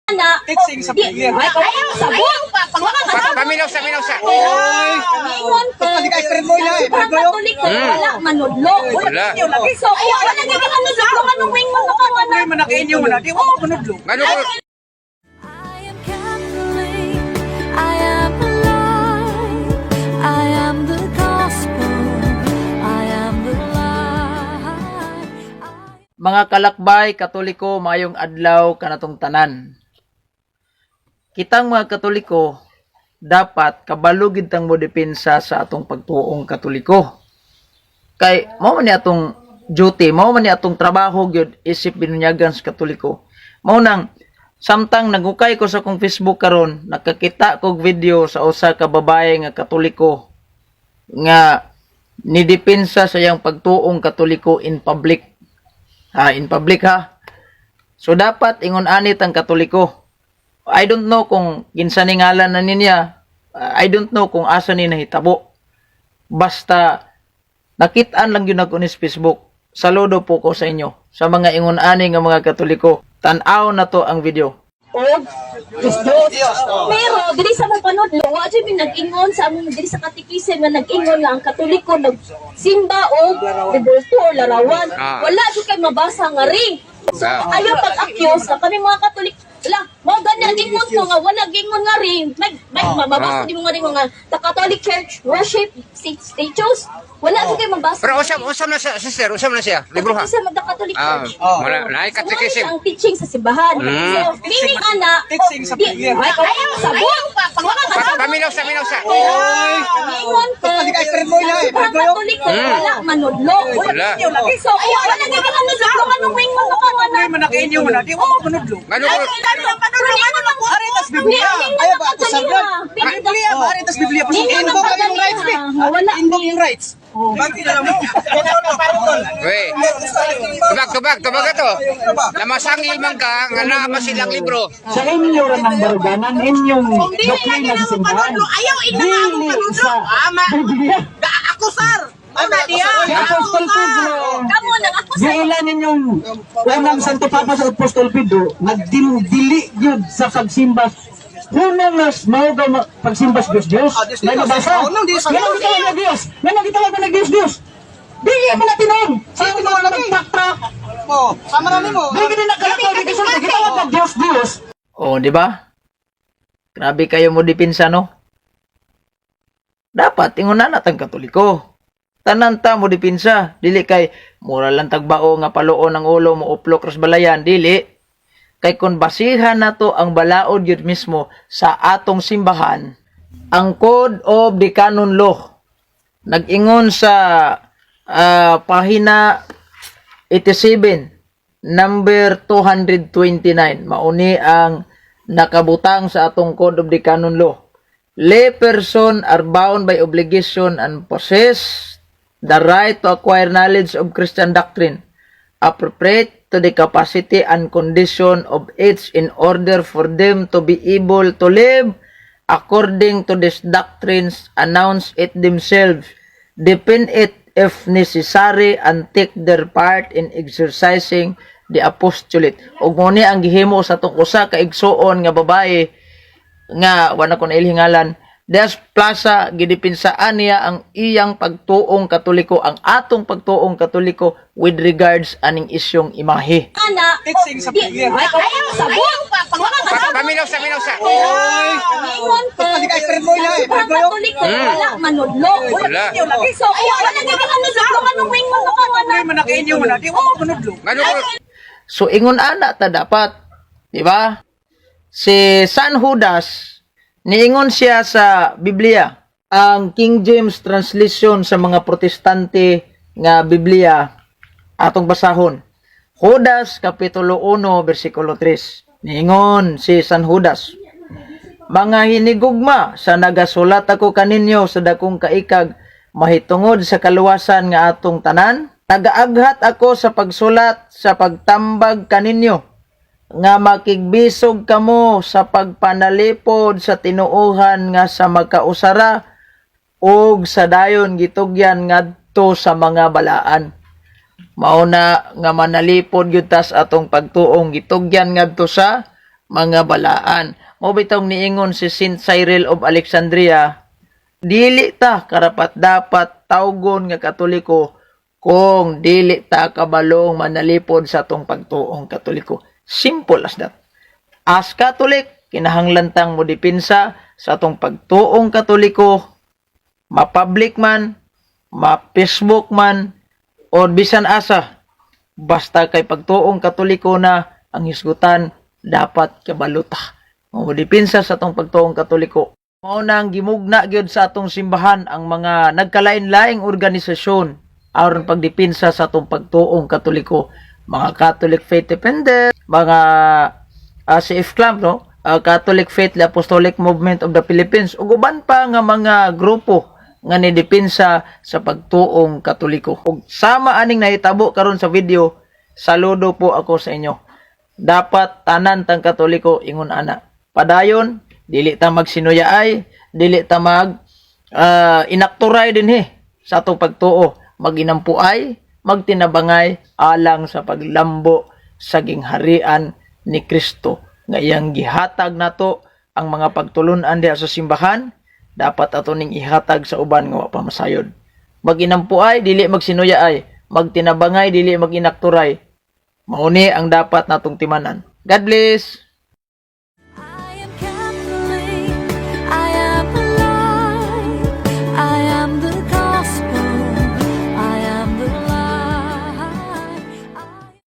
Na Teaching sa Biblia. Ay, ayaw sabot. Wala ka sabot. Paminaw sa, minaw sa. Oy! Ingon ko. Hindi ka expert mo na eh. Ang Katoliko, wala manudlo. Wala. So, wala na ka manudlo. Anong ingon mo ka nga na? Ay, manakain yung mana. Di ko manudlo. Ngano ko I am Catholic. I am alive. I am the gospel. I am the light. Mga kalakbay, Katoliko, mayong adlaw kanatong tanan. Kitang mga Katoliko, dapat kabalo gid tang modepensa sa atong pagtuong Katoliko. Kay mao man ni atong duty, mao man ni atong trabaho gyud isip binunyagan sa Katoliko. Mao nang samtang nagukay ko sa akong Facebook karon, nakakita kog video sa usa ka babae nga Katoliko nga nidepensa sa iyang pagtuong Katoliko in public. Ha, in public ha. So dapat ingon anit ang Katoliko. I don't know kung kinsa ni ngalan na niya. I don't know kung asa ni nahitabo. Basta nakitaan lang yun ako ni sa Facebook. Saludo po ko sa inyo sa mga ingon ani nga mga Katoliko. Tan-aw na to ang video. Og Diyos. Pero dili sa among panudlo, wa jud mi nag-ingon sa among dili sa katikism nga nag-ingon nga ang Katoliko nagsimba og rebulto or larawan. Ah. Wala jud kay mabasa nga ring. So ayaw pag-accuse nga kami mga Katolik. Wala, mao gani ang ingon ko nga wala gingon nga ring. May mabasa di mo nga ring nga the Catholic Church worship statues. Wala jud kay mabasa. Pero usam usam na siya, sister, usam na siya. Libro ha. Katikism of the Catholic Church. Wala na So, katikism. mao ni ang teaching sa simbahan. So, meaning ana, Teaching sa Biblia. Ay, ayaw sabot. Wala ka sabot. Paminaw sa, minaw sa. Oy! Ingon ko. Hindi ka expert mo na eh. Ang Katoliko, wala manudlo. Wala. So, wala na ka manudlo. Anong ingon mo ka nga na? Ay, manakain yung mana. Di ko manudlo. Ngano ko Aritas Biblia. Ayaw ba ako sa Biblia, Aritas Biblia. Invoke yung rights, be. Wala. Invoke yung rights. Bakit alam mo? We. Tubag, tubag, tubag ato. Namasangil man ka nga naa pa silang libro. Sa inyo rin ang baruganan, inyong doktrina sa simbahan. Ayaw, ina nga among Dili panudlo. sa Ama, Biblia. ako sir. Ana diya. Si Apostol Pedro, Kamo nang ako sa giilan ninyong unang Santo Papa sa Apostol Pedro, nagdili yun sa pagsimba. Unang nas, mao ka pagsimba sa Diyos Diyos. Ah, Diyos May Diyos. nabasa. Oh, nang Diyos Nga Diyos. nagitawag na Diyos. Nga nagitawag na Diyos Diyos. Dili mo na tinon. Sa tinon na nagtrak-trak. Oh, sama na nimo. Dili gid na kalakaw di kasulti. Gitawag na Diyos Diyos. Oh, di ba? Grabe kayo mo depensa, no? Dapat ingon na natang Katoliko. Tanan ta mo depensa, dili kay mura lang tagbao nga paluon ang ulo mo uplok ras balayan, dili. Kay kun basihan nato ang balaod yun mismo sa atong simbahan, ang Code of the Canon Law nag-ingon sa pahina 87, number 229. Mauni ang nakabutang sa atong Code of the Canon Law. Lay person are bound by obligation and possess the right to acquire knowledge of Christian doctrine appropriate to the capacity and condition of each in order for them to be able to live according to these doctrines, announce it themselves, defend it if necessary, and take their part in exercising the apostolate. Ug mo ni ang gihimo sa atong usa ka igsuon nga babae nga wala ko nailhingalan. Des Plaza, gidepinsaan niya ang iyang pagtuong Katoliko, ang atong pagtuong Katoliko with regards aning isyong imahe. ana. Teaching sa Biblia. Ay, ayaw sabot. Wala ka sabot. Paminaw sa, minaw sa. Oy! Ingon ko. Hindi ka expert mo na eh. Ang Katoliko, wala manudlo. Wala. So, wala na ka manudlo. Anong ingon mo ka nga na? Ay, manakain yung mana. Di ko manudlo. Ngano ko So ingon ana ta dapat, di ba? Si San Judas niingon siya sa Biblia, ang King James translation sa mga Protestante nga Biblia atong basahon. Judas kapitulo 1 bersikulo 3. Niingon si San Judas, "Mga hinigugma, sa nagasulat ako kaninyo sa dakong kaikag mahitungod sa kaluwasan nga atong tanan, nagaaghat ako sa pagsulat sa pagtambag kaninyo nga makigbisog kamo sa pagpanalipod sa tinuohan nga sa magkausara ug sa dayon gitugyan ngadto sa mga balaan." Mao na nga manalipod gyud tas atong pagtuong gitugyan ngadto sa mga balaan. Mao bitawng niingon si Saint Cyril of Alexandria, dili ta karapat dapat tawgon nga Katoliko kung dili ta kabalong manalipod sa atong pagtuong Katoliko. Simple as that. As Catholic, kinahanglan tang modepensa sa atong pagtuong Katoliko, ma-public man, ma-Facebook man, o bisan asa. Basta kay pagtuong Katoliko na ang hisgutan, dapat kabaluta. Modepensa sa atong pagtuong Katoliko. Mao nang gimugna gyud sa atong simbahan ang mga nagkalain-laing organisasyon aron pagdepensa sa atong pagtuong Katoliko. Mga Catholic Faith Defender, mga CF Club, no? Catholic Faith Apostolic Movement of the Philippines ug uban pa nga mga grupo nga nidepensa sa pagtuong Katoliko. Ug sama aning nahitabo karon sa video, saludo po ako sa inyo. Dapat tanan tang Katoliko ingon ana. Padayon, dili ta magsinuyaay, dili ta mag inakturay dinhi sa atong pagtuo, maginampuay, magtinabangay alang sa paglambo sa gingharian ni Kristo nga iyang gihatag nato ang mga pagtulun-an diha sa simbahan, dapat ato ning ihatag sa uban nga wa pa masayod. Maginampuay, dili magsinuyaay, magtinabangay, dili maginakturay. Mao ni ang dapat natong timanan. God bless.